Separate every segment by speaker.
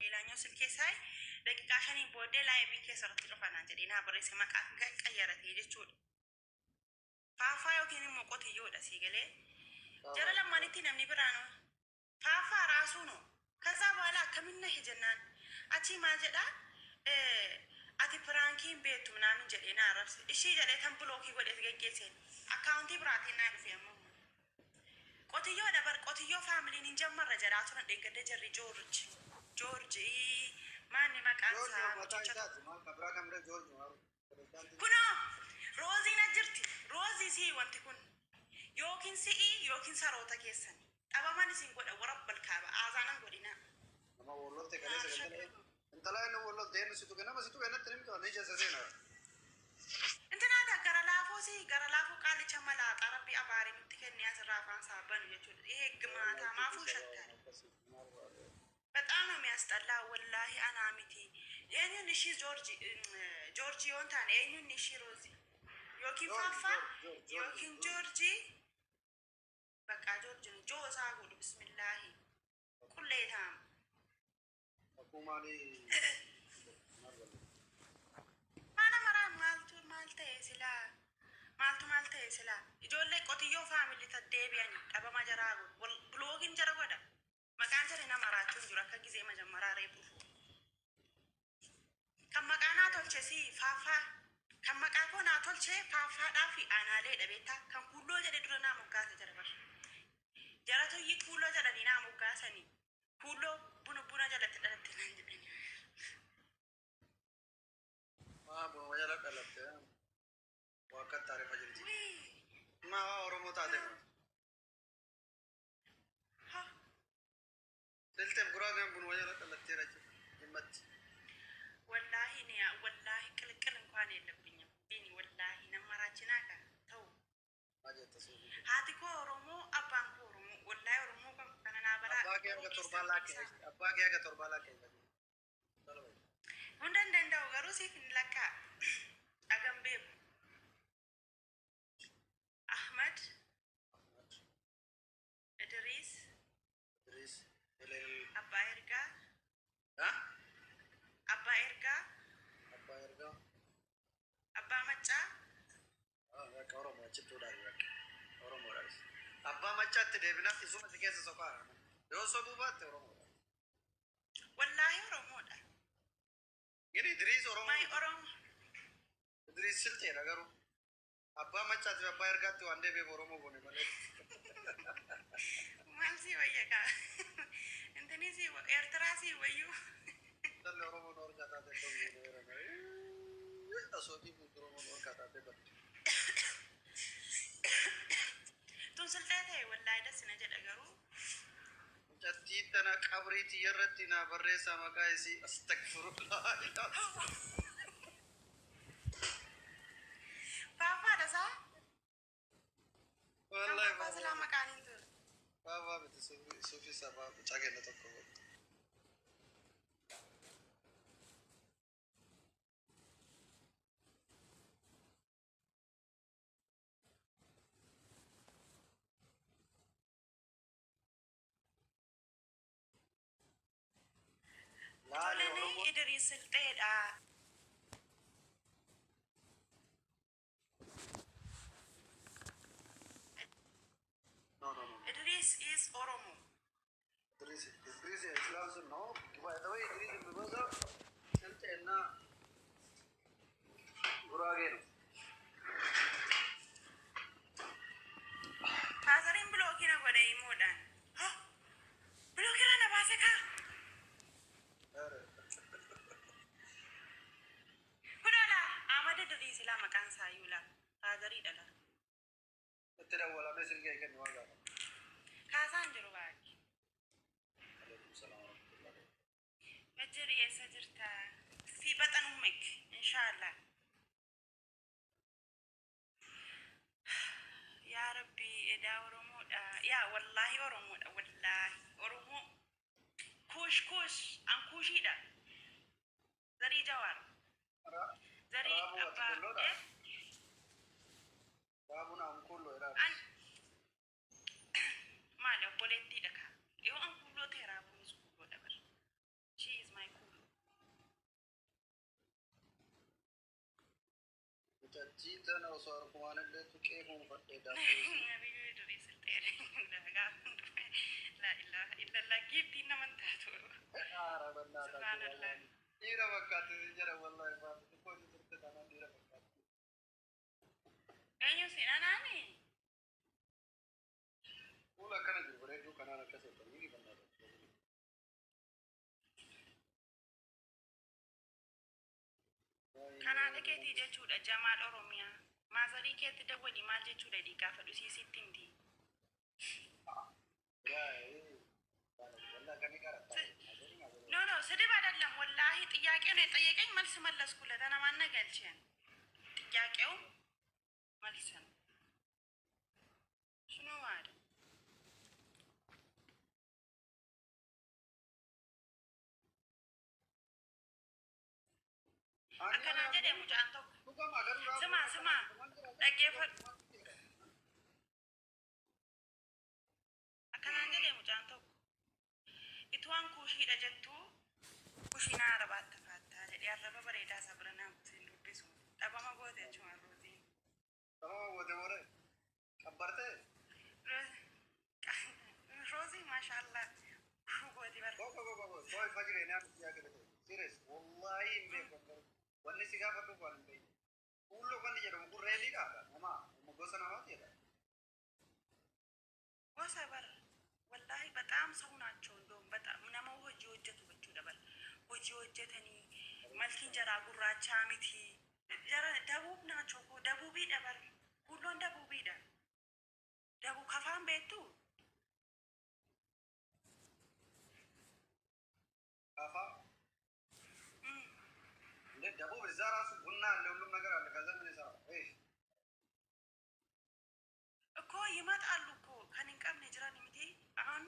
Speaker 1: ሌላኛው ስልኬ ሳይ daqiiqaa shaniin booddee live keessa irratti dhufa naan jedhee naa barreesse, maqaa qayyarate jechuudha. Faafaa yookiin immoo qotiyyoodha, sii galee. Jara lamaanitti namni biraan faafaa raasuu ነው። ከዛ በኋላ akkamin nahe jennaan achii maal jedhaa, ati prankiin beektu ምናምን jedhee na arrabse. Ishii jedhee tan block godhee geggeesseen account biraatiin naa dhufe. Ammoo qotiyyoodha bar, qotiyyoo familyn hin jammarra jedhaa turan dheengadda jarri. Joorji, Joorji maanni maqaan
Speaker 2: Joorji
Speaker 1: isaa
Speaker 2: mataa
Speaker 1: mucicha
Speaker 2: isaati. Maal kan biraa kan biraa Joorji maal? Pirezidaantiin.
Speaker 1: Kunoo Rooziin as jirti. Roozii sii wanti kun yookiin si'ii yookiin saroota keessan dhabaman isin godha, warra balkaaba aazaanan godhina.
Speaker 2: Nama wallootte kaleessa galgala. Intala inni wallootte eenyu situ nama situ kennatti nimtu ni jessa seena.
Speaker 1: Intinaata gara laafoo si gara laafoo qaalicha malaaxaa rabbi abaarii nutti kennee asirraa afaan isaa banu jechuudha. ይሄ ግማታ ማፉ ይሸታል። በጣም ነው የሚያስጠላ። ወላሂ anaa miti. Eenyuun ishii Joorji Joorji yoon taane, eenyuun ishii Roozi yookiin Faaffaa yookiin Joorji, በቃ Joorji joo isaa godhu, bismillaahi qulleetaam.
Speaker 2: Akkuma maalii maal godhu?
Speaker 1: Mana maraa maaltu maal ta'e silaa, maaltu maal ta'e silaa? Ijoollee qotiyyoo family taddeebi'anii dhabama jaraa godhu, blockiin jara godha. Maqaan jara nama maraachuun jiru akka gizee majammaraa reef dhufu. Kan maqaa naa tolche si Faaffaa, kan maqaa koo naa tolche Faaffaadhaa fi aanaaleedha, beektaa? Kan kuulloo jedhe dura naa moggaase jara bar. Jara toyyi kuulloo jedhanii naa moggaasanii, kuulloo buna buna jalatti dhalatte naan jedhanii.
Speaker 2: Maa bunuma jala dhalatte waa akka taarifa jirti.
Speaker 1: Wii.
Speaker 2: Maa waa Oromoo taate.
Speaker 1: Ha.
Speaker 2: Silteef guraageen bunuma jala dhalatteera jechuudha. Himmatti.
Speaker 1: ወላሂ እኔ ወላሂ ቅልቅል እንኳን የለብኝም ቢኒ፣ ወላሂ ነመራችና ካ ተው።
Speaker 2: Maa jetta suufii?
Speaker 1: Haati koo Oromoo, abbaan koo Oromoo, wallahi Oromoo kan kana naa baraa.
Speaker 2: Abbaa kee
Speaker 1: Garuu
Speaker 2: haga
Speaker 1: dhiisaa
Speaker 2: torbaa laakkee.
Speaker 1: dhiisaa.
Speaker 2: Abbaa kee haga torbaa laakkee.
Speaker 1: Hunda hin danda'u, garuu siif hin lakkaa dhagam beeku. Ahmad, Idriis,
Speaker 2: Idris. Elel.
Speaker 1: Abbaa Ergaa,
Speaker 2: Ha?
Speaker 1: Abbaa Ergaa,
Speaker 2: Abbaa Ergaa.
Speaker 1: Abbaa Maccaa.
Speaker 2: Ah, bakka Oromoo achittuudhaan bakka. Oromoodhaanis. Abbaa Maccaatti deebina, isuma si keessa soqaa. Yoo sobuu baatte Oromoodha.
Speaker 1: Wallaahi Oromoodha.
Speaker 2: Gini Idriis Oromoo
Speaker 1: My
Speaker 2: miti.
Speaker 1: Oromo.
Speaker 2: Idriis Silxeedha garuu. Abbaa Maccaatti fi Abbaa Ergaatti waan deebi'eef Oromoo goone malee.
Speaker 1: Maal sii wayya kaa? Intini sii Eertiraa sii wayyuu.
Speaker 2: Intalli Oromoon horkaa taate akkam goone Oromoo. Osoo dhiibuun Oromoon horkaa taate badde.
Speaker 1: Tun silxee ta'e wallaahi dasina jedha garuu.
Speaker 2: Mucattii tana qabrii tiyya irratti naa barreessaa maqaa isii, astagfirullah.
Speaker 1: Faaffaadha isaa? Kan
Speaker 2: Wallahi
Speaker 1: Faaffaa silaa maqaan hin ture.
Speaker 2: Faafaa miti, suufii sabaa mucaa kenna tokko godhu. Laali
Speaker 1: Ijoolleen
Speaker 2: Oromoo.
Speaker 1: Idriis silxeedha.
Speaker 2: No, no, no.
Speaker 1: Idriis is Oromo.
Speaker 2: Idris, Idris የእስላም ስም ነው። By the way ኢድሪስ የሚበዛው ስልጤና ጉራጌ ነው።
Speaker 1: Faasariin block na godhe himuudhaan. Block irra na baase kaa.
Speaker 2: ኧረ
Speaker 1: Kunoo laa Ahmad Idriis laa maqaan isaa iyyuu laa faasariidha laa.
Speaker 2: itti dawwalamee silkii kennu waan gaafata.
Speaker 1: Kaasaan jiru baay'ee.
Speaker 2: Alaikum salaam wa rahmatullahi.
Speaker 1: Majjiri eessa jirta? Fi baxan ummek inshaallah. Yaa Rabbi, edaa Oromoodha. Yaa wallaahi Oromoodha, wallaahi Oromoo. Kuush kuush an kuushiidha. Zarii Jawaar. Zarii
Speaker 2: Raabuu ati
Speaker 1: abbaa.
Speaker 2: kulloodha?
Speaker 1: Eh?
Speaker 2: Raabuun amkulloo jedhaa.
Speaker 1: An maali, obboleettiidha kaa. Yoo an kuuloo ta'e raabuunis kuuloodha bara. She is my
Speaker 2: Mucattii tana osoo harkumaan illee tuqee fuunfadhee daabboo.
Speaker 1: Nabiyyuu durii silxeere gaafa dhufe laa ilaaha illallah giiftiin naman taatu.
Speaker 2: Haara bannaa.
Speaker 1: Subhaanallah.
Speaker 2: Dhiira fakkaatti si jedha wallahi faati xiqqoo si turte taanaan dhiira fakkaatti.
Speaker 1: Eenyu si anaani?
Speaker 2: Fuula akkana jiru bareedduu kanaan akkas jedhanii bannaa taatu.
Speaker 1: Kanaa keetii jechuudha Jamaal Oromiyaa. Maazarii keetti dawwali maal jechuudha gaafa dhusiisitti himti. No, no, ስድብ አይደለም። ወላሂ ጥያቄ ነው የጠየቀኝ፣ መልስ መለስኩለት። አና ማነገልቼን ጥያቄው መልስ ነው። ሽኖ አይደል? Akkanaa jedhe mucaan tokko. Sima, sima, dhaggeeffadhu. Akkanaan jedhe mucaan tokko. Ituwaan kuushiidha jettuu kushiinaa arabaatti faattaa jedhee arraba bareedaa isa bira naa buteen dubbisu. Dhabama goote jechuudha Rooziin.
Speaker 2: Sababa goote boore qabbartee.
Speaker 1: Roozii maashaallah gooti bara.
Speaker 2: Go go go go go fajire naan siyaa galate. Serious wallahi hin beeku. Wanni si gaafadhu waan hin beeku. Kuulloo kan jedhamu kun reeliidha. Nama gosa namaati jedha.
Speaker 1: Gosa bara wallaahi በጣም ሰው ናቸው። እንደውም በጣም nama hojii hojjetu jechuudha bara hojii hojjetanii malkiin jaraa gurraachaa miti jara ደቡብ ናቸው እኮ ደቡቢidha bara kulloon ደቡቢidha ደቡብ kafaan beektu.
Speaker 2: Kafa እንደ ደቡብ እዛ ራሱ ቡና አለ፣ ሁሉም ነገር አለ። ከዛ ምን ይሰራል? እሺ።
Speaker 1: እኮ ይመጣሉ እኮ kan hin qabne jiran miti አሁን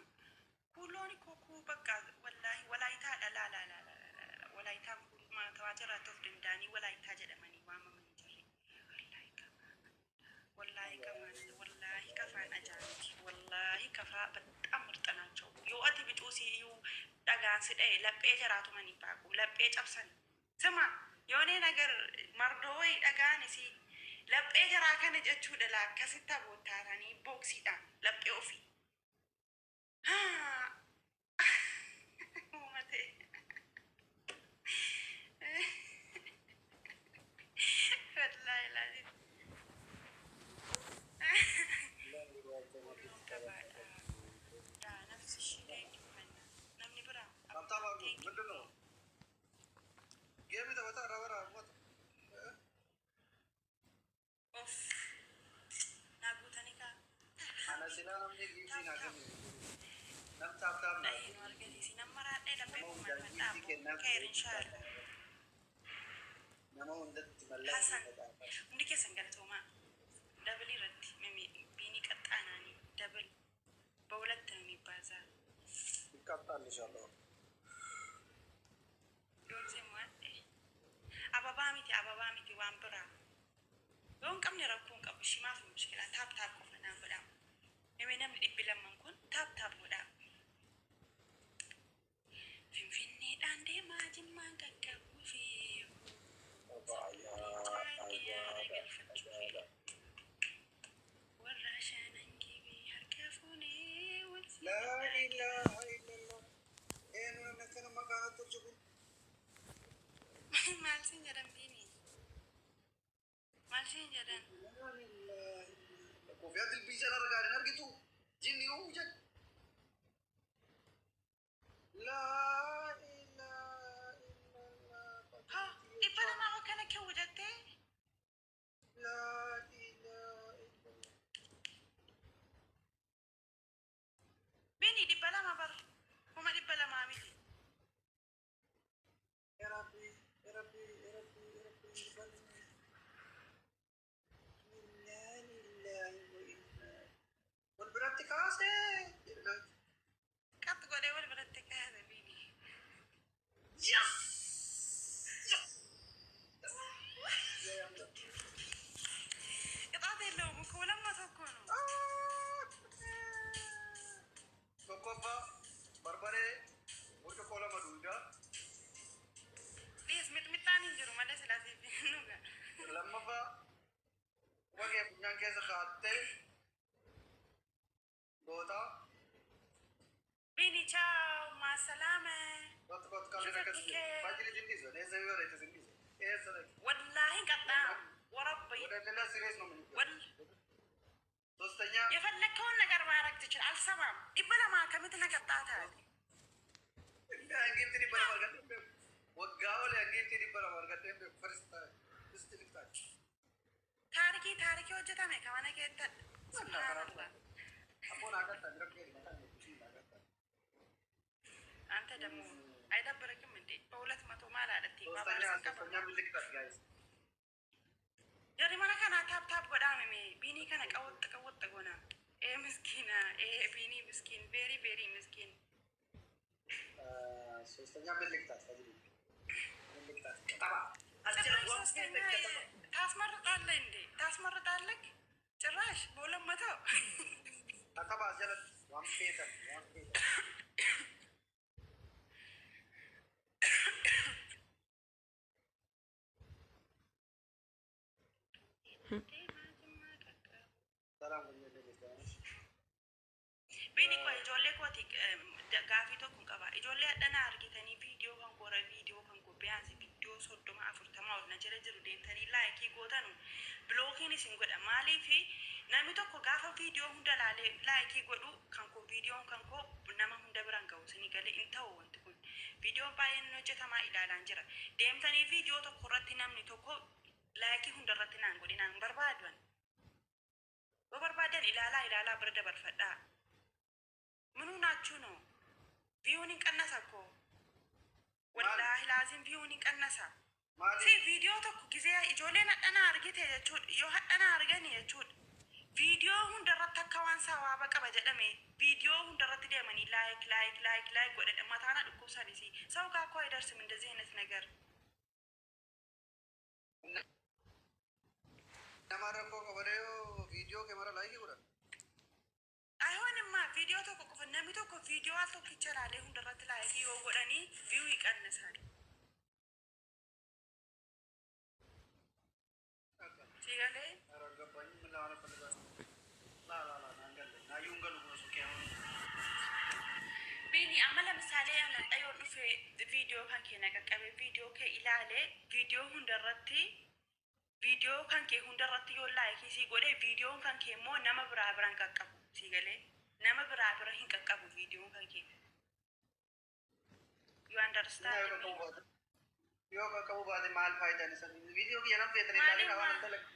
Speaker 1: ኩሎን እኮ ኩ በቃ ወላሂ ወላይታadha laa laa laa laa ወላይtaan kun tawaajiraatti of danda'anii ወላይtaa jedhamanii waamamanii jirri. Wallaahi kafaa ወላሂ ከፋን ወላሂ ከፋን ajaa'ibti ወላሂ ከፋ በጣም ምርጥ ናቸው። Yoo ati bicuu siyyuu dhagaan si dha'e laphee jaraatumanii baaqu laphee cabsan ስማ የሆነ ነገር መርዶ ወይ dhagaan isii laphee jaraa kana jechuudha laa akkasitti abottaatanii booksiidhaan laphee ofii uumate wallaahi laazim ሁሉም kafaadha yaa nafsi ishii thank you hanna namni biraa.
Speaker 2: Tap tap አድርጉ።
Speaker 1: Thank you.
Speaker 2: ምንድን ነው game taphataa irraa bara uummata.
Speaker 1: Of naa guutanii kaa.
Speaker 2: Ana silaa namni giiftii naa kennu. Nam tap tap naa
Speaker 1: Dhahee nu argisiisi nama raadhee laphee
Speaker 2: Nama hundaan
Speaker 1: kumalfadhaa
Speaker 2: giiftii kennaa.
Speaker 1: Keer inshaallah.
Speaker 2: Nama hundatti mallattoo
Speaker 1: Hasan
Speaker 2: facaafata.
Speaker 1: hundi keessan galatoomaa double irratti ቢኒ ቀጣናኒ double በሁለት ነው የሚባዛ።
Speaker 2: ይቃጣልሻለሁ።
Speaker 1: ዶልዜ ሟጤ አበባ miti አበባ miti waan biraa yoo hin qabne rakkoo hin qabu shimaaf mushkila tap tap qofa naan godhaa namni namni 200 kun tap tap godhaa. Finfinneedhaan deemaa Jimmaan qaqqabuufi yaada galfachuufi warra shanan gibii harka fuunee wal
Speaker 2: لا إله إلا الله. Eenyu namni akkana maqaan tolchu kun?
Speaker 1: Maal siin jedhan Biini? Maal siin jedhan?
Speaker 2: Kofiyaa dilbii sana argaa hin argitu. Jinni uu jedhu. لا إله إلا الله.
Speaker 1: Ha 200 akkana keewwu jettee?
Speaker 2: لا إله إلا الله.
Speaker 1: Biini 200 bar 200,000 miti.
Speaker 2: يا ربي يا ربي يا ربي يا ربي بني. إنا لله وإنا wal biratti kaasee jedhan.
Speaker 1: Qaxx godhee wal biratti kaase Biini.
Speaker 2: Yes! Yes!
Speaker 1: ቅጣት የለውም እኮ 200 እኮ ነው።
Speaker 2: Tokkoffaa barbaree burcuqqoo lama duudaa.
Speaker 1: Dhiis mixmixaan hin jiru malee silaasiif nuga.
Speaker 2: Jiraattee goota.
Speaker 1: ቢኒ ቻው ማሰላመ።
Speaker 2: Kot kot kalli
Speaker 1: Shufa
Speaker 2: rakkas.
Speaker 1: kike.
Speaker 2: Fajri sindiso. Eessa yoo reete sindiso. Eessa reete.
Speaker 1: ወላሂ ቀጣም ወረቢ።
Speaker 2: ወደ ሌላ serious ነው የምንገባው።
Speaker 1: ወል
Speaker 2: ሶስተኛ
Speaker 1: የፈለግከውን ነገር ማድረግ ትችል። አልሰማም። 200 akkamitti na qaxxaataati?
Speaker 2: Hangiifti 200 argadhee hin beeku. Waggaa olee hangiifti 200 argadhee hin beeku. First time. First time.
Speaker 1: Taarikii taarikii hojjetame kamana keettadha. Subhaanallah.
Speaker 2: Abboon agartaa bira gadi mataa hin agartaa.
Speaker 1: አንተ ደግሞ አይደብርክም እንዴ? በ200 maal አለቲ?
Speaker 2: ሶስተኛ ሶስተኛ ምን ልቅጣት guys?
Speaker 1: Jarri mana kanaa tap tap godhaamime Biinii kana qawwaxx qawwaxx goona. Ee miskiina, ee Biinii miskiin, very very ምስኪን።
Speaker 2: ሶስተኛ ምን ልቅጣት? ፈጅሪ ምን ልቅጣት? ቅጠባ።
Speaker 1: ጭራሽ ሶስተኛ ታስመርጣለህ እንዴ? ታስመርጣለህ ጭራሽ በ200።
Speaker 2: Kakaba jalatti waan feetan waan feetan. ሰላም ወንጀል።
Speaker 1: Biini koo, ijoollee kooti gaafii tokko qaba. Ijoollee hadhana argitanii viidiyoo kan koora viidiyoo kan koo biyaansi viidiyoo 30 40 ol na jala jiru deemtanii like gootanu blockiin isin godha. Maaliif namni tokko gaafa viidiyoo hunda laalee like godhu kan koo viidiyoon kan koo nama hunda biraan gahu isinii galee hin ta'u wanti kun. Viidiyoon baay'een hojjetamaa ilaalaan jira. Deemtanii viidiyoo tokko irratti namni tokko like hunda irratti naan godhinaan barbaadan. Yoo barbaadan ilaalaa ilaalaa bira dabarfadhaa. ምኑ ናችሁ ነው? Viewን ይቀነሳ እኮ ወላሂ ላዚም viewን ይቀነሳ።
Speaker 2: Maaliif?
Speaker 1: Si viidiyoo tokko gisee ijoolleen hadhana argite jechuudha, yoo hadhana argani jechuudha, viidiyoo hundarratti akka waan sawaaba qaba jedhame viidiyoo hundarratti deemanii like like like like godhan mataana dhukkubsanis ሰው ጋር እኮ አይደርስም እንደዚህ አይነት ነገር።
Speaker 2: Nama rakkoo qabadee yoo viidiyoo kee mara like godhan.
Speaker 1: አይሆንማ። Viidiyoo tokko qofa namni tokko viidiyoo al tokkicha ilaalee hundarratti like yoo godhanii view ይቀንሳል። Siigalee.
Speaker 2: ኧረ አልገባኝም። ምን ለማለት ፈልጋለሁ? ላ ላ ላ naan galle. Naayyuu hin galu kun osoo kee.
Speaker 1: Biini, amma ለምሳሌ anadha yoo dhufe viidiyoo kan kee na qaqqabe viidiyoo kee ilaale viidiyoo hundarratti viidiyoo kan kee hundarratti yoo like sii godhe viidiyoon kan kee immoo nama biraa biraan qaqqabu, sii galee, nama biraa bira hin qaqqabu viidiyoon kan kee. You understand
Speaker 2: Yoo
Speaker 1: me?
Speaker 2: qaqqabu baate, yoo qaqqabu baate maal faayidaan isa? Viidiyoo kiyya nan feetanii ilaalee
Speaker 1: Maalima?
Speaker 2: waan hin dalagu.